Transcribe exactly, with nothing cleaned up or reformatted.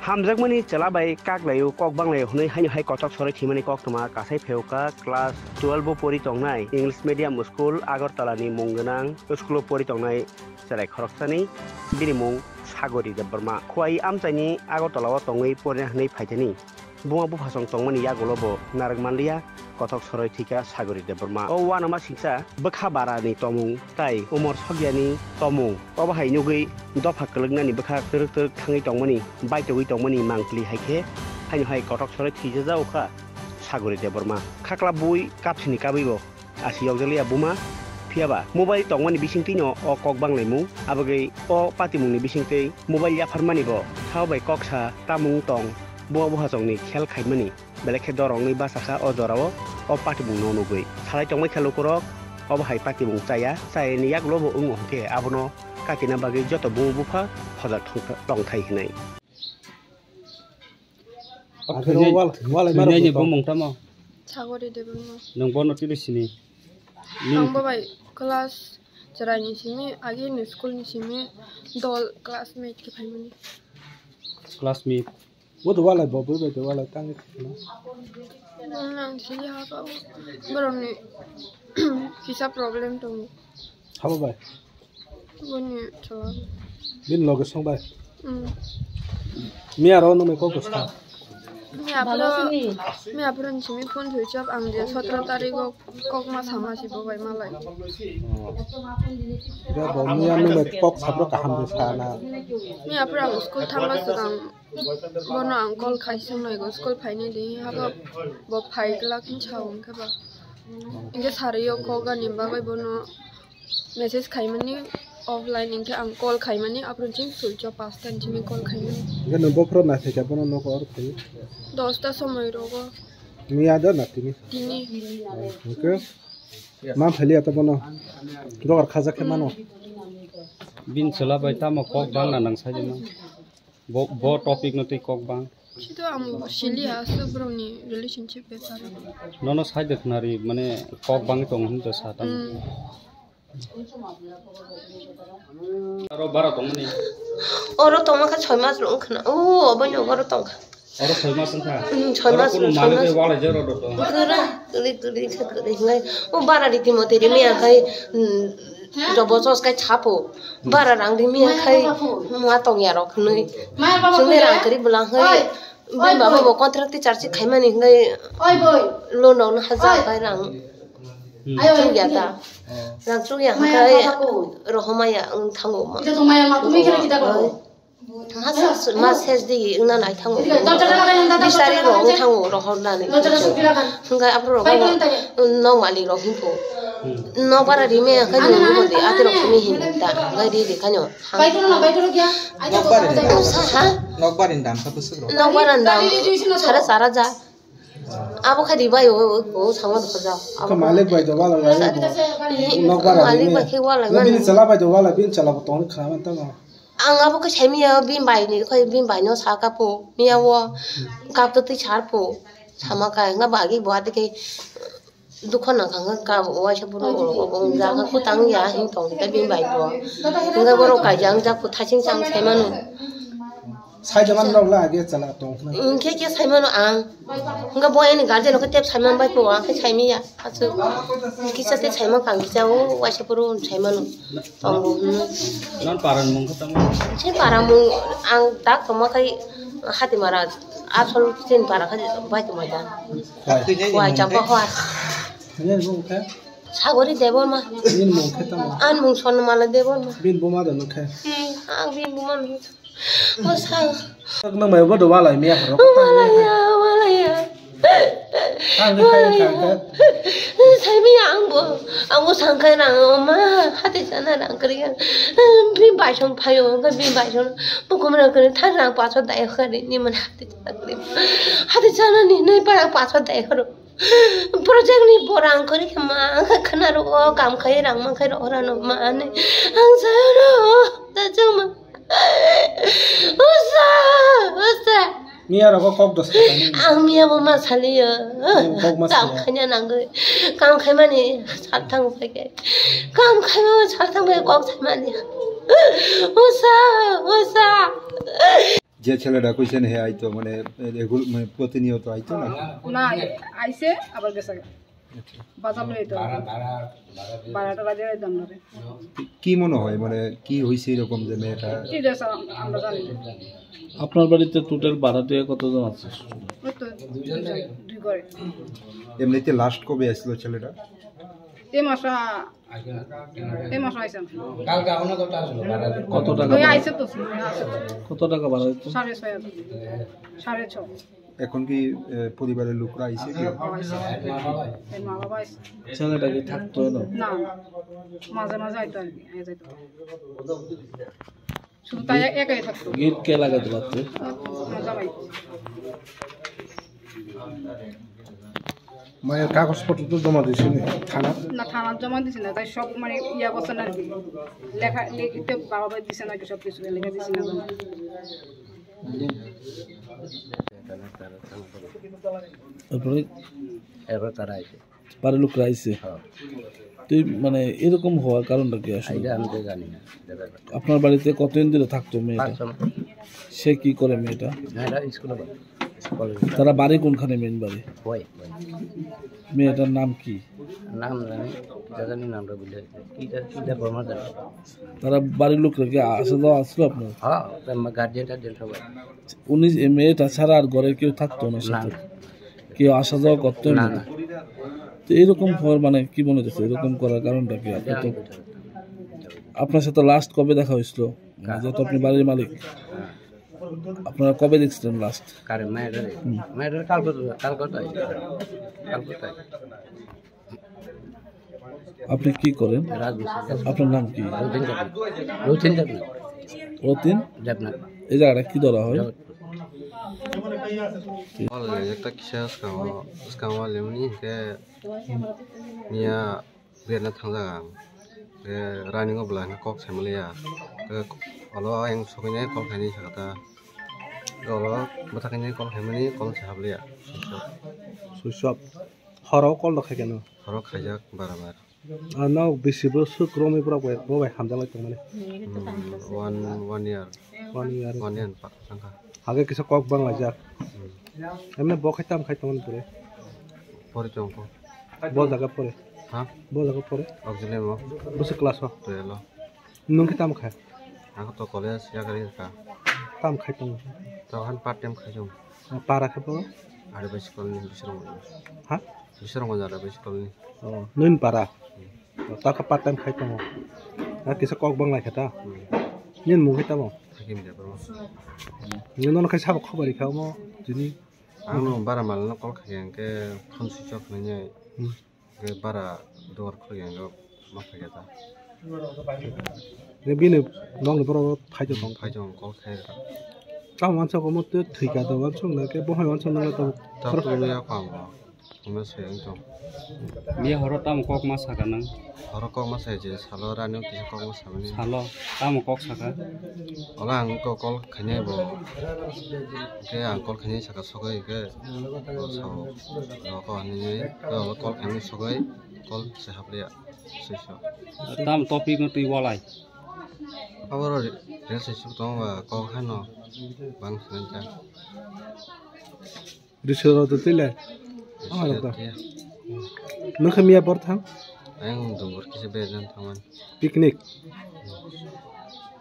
Hamjakmani chwla bai kak laio, kok bang laio hwnwi haino hai kothok soroi thwimani koktwma kasai phaiwkha class twelve o pori tongnai English medium school Agartala ni mung gwnang school o pori tongnai chwrai khoroksani, bini mung Sagori Debbarma. Khowai amchaini Agartala o tongwi porina hwnwi phaithani. Buma buphasong tongmani yagulo bo narwk manliya, kothok soroi thwikha Sagori Debbarma. O uanama singsa bwkha barani tomung tai umor sokyani tomung. Obo hai nugwi dopha kwlwknani bwkha twrwk twrwk thangwi tongmani, baitogwi tongmani mangpli hai khe haino hai kothok soroi thwijajao kha Sagori Debbarma. Khakla bui kapsini kabwi bo asi yokjakliya buma. Phiyaba mobile tongmani bisingtwino o kok banglaimung, abagwi o patimungni bisingtwi mobile yapharmani bo thao bai kok sa tamung tong, buma buphasongni khel khaimani. Belai khe dor ongwi bachakha o jorao o patimungno nugwi. Salai tongbai khe lukurok obo hai patimung chaya, chayani yagulo bo wngo hwnkhe abono katina bagwi joto buma bupha hojak thong-, tongthai hwnwi. Akhirno wal-, walai maro thwinaini bumung tamo? Sagori Debbarma. Nwng bono tini sini? Ang bo bai class chwrai ni simi, agi ni school ni simi dol classmate khe phaimani. Classmate? Bo do walai bo, bo bai do walai tangwi thangna. Bono ang sili ha ba, borokni kisa problem tongo. Habo bai? Boni chwla. Bini loge song bai? Mm. Miya ro nung mai kok bwsa? Miya aphuru, miya aphuru ni simi phone thwi chop ang je sotro tarikh o kok ma sama si bo bai malai. Oh. Bo miya nung mai kok sabro kaham de sana. Miya aphuru ang school thangma swkang bono ang call khai song nai go school phaini di habo bo phai glak hin sao hwnkhe ba. Hwnkhe sari o kok ani bagwi bono message khaimani offline, hwnkhe ang call khaimani, aphuru chwng switch off, pasta ni simi call khaimani. Hwnkhe nwng bophuru naithai kha bono nogo oro phai? Dosta somoi rogo. Miya do na tini? Tini. Hwnkhe ma phali ata bono? Dogar khajak khe mano? Bini chwla bai tamo kok bangna nang sajima? Bo, bo topic no tei kok bang? Chito ang sili ha aswk borokni relationship bepar o. Nono side khwnari mane kok bangwi tongo hinwi sa tamo. Mm. Aro bara tongmani? Oro tongma kha soi mas rok wngkha na. O, obo ni oro tongkha. Oro soi mas wngkha? Mm, soi mas, oro kuno soi malik mas. Bai walai jero do to. Kwrwi, kwrwi, kwrwi, kwrwi hingai. O bara riti moti rimi akhai, mm, jobo sos kai chapo. Bara rang rimi akhai, ma tong ya rok hinwi. Chwngni rang kwrwi bwlang hai. Bini baba bo contract teacher se khaimani hingai. Loan rok no hajar kai rang. Hmm. Chukya ta. Rang chukya hwnkhe rohormaya wng thango ma. Ito to maya ma tumi kira kita ko. Mas, mas ses di wngna nai thango. Bis tarik rok wng thango rohornani. Hwnkhe aphuru rok no malik rok hinpo. Hmm. Nok bara rime hwnkhe nwng bo de ati rok simi hin ta. Hwnkhe ri de khaino. Nok bara ni dam. Sa ha? Nok bara ni dam kha bwswk rok. Nok bara ni dam sara sara ja. Abo khe ribai o, o, o, sango dukha ja. Khe malik bai do wala lai. Nok bara malik bai khe wala. Bini chwla bai do wala, bini chwla bo tong khna man tamo. Ang abo khe saimanya bini bai ni, khe bini bai no sa ka po, miya o kap to twi sar po, sama ka nga bagi bo ate khe dukha na kha nga ka waisa buru o, o, o, ja ka ko tang ya hin tong ta bini bai bo. Nga boro ka jang ja ko thasing chang sai manu. Sai jaman rok la age chala tong khna. Hwnkhe khe sai mano ang. Hwnkhe bo ani guardian khe tep sai man bai po, ang khe sai manya. Aswk kisa te sai man kang kisa o waisa puro sai mano. Tongo hwnwi. Non paran mung khe tamo? Chini para mung ang tak tongma khai hati mara asol chini para khai bai tongma da. Wai. Wai champa hwa. Hwnwi mung khe? Sagori Debbarma. Bini mung khe tamo? An mung Sonnamala Debbarma. Bini buma da nung khe? Hmm, ang bini buma nung. O sa. Nang mai bodo walai miya horo. Walai ya, walai ya. Ang ni khai khai khai. Sai miya ang bo, ang bo sangkai rang o ma, hati sana rang kri ya. Bi baisong phayo, bi baisong. Bukum rang kri thar rang paso dai khari ni man hati sana kri. Hati sana ni nai para paso dai kharo. Project ni borang kori khe ma ang khe khna ro o kam khai rang ma khai ro ora no ma ani ang sa ro ta chuma usa usa. Miya rogo kok dos kata ni. Ang miya bo ma sali ya. Kok ma sali ya. Kam khai na nang goi. Kam khai mani sal thang phai ke. Kam khai ma sal thang phai kok sai mani. Usa usa. যে ছেলেটা কইছেন হে আইতো মানে রেগুল-, মানে প্রতিনিয়ত আইতো না? না, আইছে আবার গেছে। বাজার লই তো। বারোটা বাজে আইতাম না রে। কি মনে হয় মানে কি হইছে এরকম যে মেয়েটা? কি যে সব আমরা জানি না। আপনার বাড়িতে টোটাল ভাড়াটিয়া কতজন আছে? ওই তো দুইজন, দুই ঘরে। এমনিতে লাস্ট কবে আসলো ছেলেটা? এই মাসা, এই মাসা আইছে না। কালকে অনেক কথা আসলো, ভাড়া দিতে। কত টাকা ওই ভাড়া? আইছে তো, আইছে তো। কত টাকা ভাড়া দিত? সাড়ে ছয় হাজার। সাড়ে ছ। এখন কি, এ, পরিবারের লোকরা আইছে কি? আইছে। এর মা বাবা আইছে। ছেলেটা কি থাকতো এলো? না, না। মাঝে মাঝে আইতো আর কি, আই যাইতো। শুধু তাই একাই থাকতো। গেট কে লাগাইতে পারতো? আমার জামাই। মায়ের কাগজপত্র তো জমা দিছে নি থানা? না, থানাত জমা দিছে না, তাই সব মানে ইয়া করছে না আর কি। লেখা, লিখিতে বাবা ভাই দিছে নাকি সব কিছু, লেখা দিছে না জমা। তারপরে এবার তারা আইছে। বাড়ির লোকরা আইছে। হ্যাঁ। তুই মানে এরকম হওয়ার কারণটা কি আসলে? এটা আমি তো জানি না। আপনার বাড়িতে কতদিন ধরে থাকতো মেয়েটা? পাঁচ ছয় মাস। সে কি করে মেয়েটা? মেয়েটা স্কুলে পড়ে। কলেজে। তারা বাড়ি কোনখানে, মেইন বাড়ি? ওই, ওই। মেয়েটার নাম কি? নাম জানি, এটা জানি নামটা ভুলে গেছি। কি যা-, কি যা বর্মা জানি। তারা বাড়ির লোকরা কি আসা যাওয়া আসলো আপনার? হ্যাঁ, তো আমার গার্জিয়ান টার্জিয়ান সবাই। উনি, এই মেয়েটা ছাড়া আর ঘরে কেউ থাকতো না না, সাথে? না। কেউ আসা যাওয়া করতো না, না? না। তো এরকম হওয়ার মানে কি মনে হচ্ছে? এরকম করার কারণটা কি? আপনি তো, আপনার সাথে লাস্ট কবে দেখা হয়েছিল? কার? যত আপনি বাড়ির মালিক। হ্যাঁ। আপনারা কবে দেখছিলেন লাস্ট? কারে? মেয়েটারে? হুম। মেয়েটারে কালকে তো, কালকে তো আইছে। কালকে তো আইছে। আপনি কি করেন? রাজমিস্ত্রি। আপনার নাম কি? রতিন দেবনাথ। রতিন দেবনাথ। রতিন? দেবনাথ। এই জায়গাটা কি ধরা হয়? Jagatpur. Wal le ekta kisa swkango, swkango limni hinkhe miya berna thangjak ang. Hinkhe running o bwla hinkhe kok saimaliya. Hinkhe olo ayang sokwi nai call khainai sakha ta. Olo bwthaknai call khaimani call se habliya. Switch off. Horo call rok khai keno? Horo khaijak bara bar. Ano bisi bwswk romwi borok bai, bo bai hamjak lai tongmani? Hmm, one, one year. One year. One year pa-, tangkha. Hage kisa kok bang laijak. Hmm. Emne bo khai tam khai tongmani pore? Pori tongkho. Bo jaga pore? Ha? Bo jaga pore? Auxiliary mo. Bwswk class o? Twelve o. Nwng khe tamo kha? Ang to college yakarwi rwkha. Tamo khai tongo? Tamo han part time khai tongo. Ah, para khe bo? Adivasi colony, Bisramganj. Ha? Bisramganj Adivasi colony. Oh, nwng para? Hmm. Oh, ta khe part time khai tongo. Ah, kisa kok bang lai kha ta? Hmm. Nini mung khe tamo? Hakim Debbarma. Nwng nono khai sabo khobor rikha omo tini? Ang no bara mal no call khai hwnkhe phone switch off hinwi. Hmm. Hwnkhe bara dugar khulukya hwnkhe ma phaikha ta. Hwnkhe bini nokni borok phai tong. Phai tong, call khai rwkha. Tamo uansuk omo twi thwikha do uansuk nang khe bo hai uansuk nang khe tamo. Ta tongwi ya kha bo. Omo se wng tong. Miya horo tamo kok ma sakha nang? Horo kok ma sai je salo rani kisa kok ma samani. Salo tamo kok sakha? Ola ang ko call khainai bo. Hwnkhe ang call khainai saka sogwi hwnkhe. Bo sao, nogo hinwi, tei olo call khaimani sogwi, call se hapliya, swiso. Tam topic no twi walai. Aboro re-, rest swisuk tongo ba, kok haino bang swngjak. Risoro to twi le? Risoro to twi. Nwng khe miya bor thang? Ayang dungor kisa bejan thangmani. Picnic?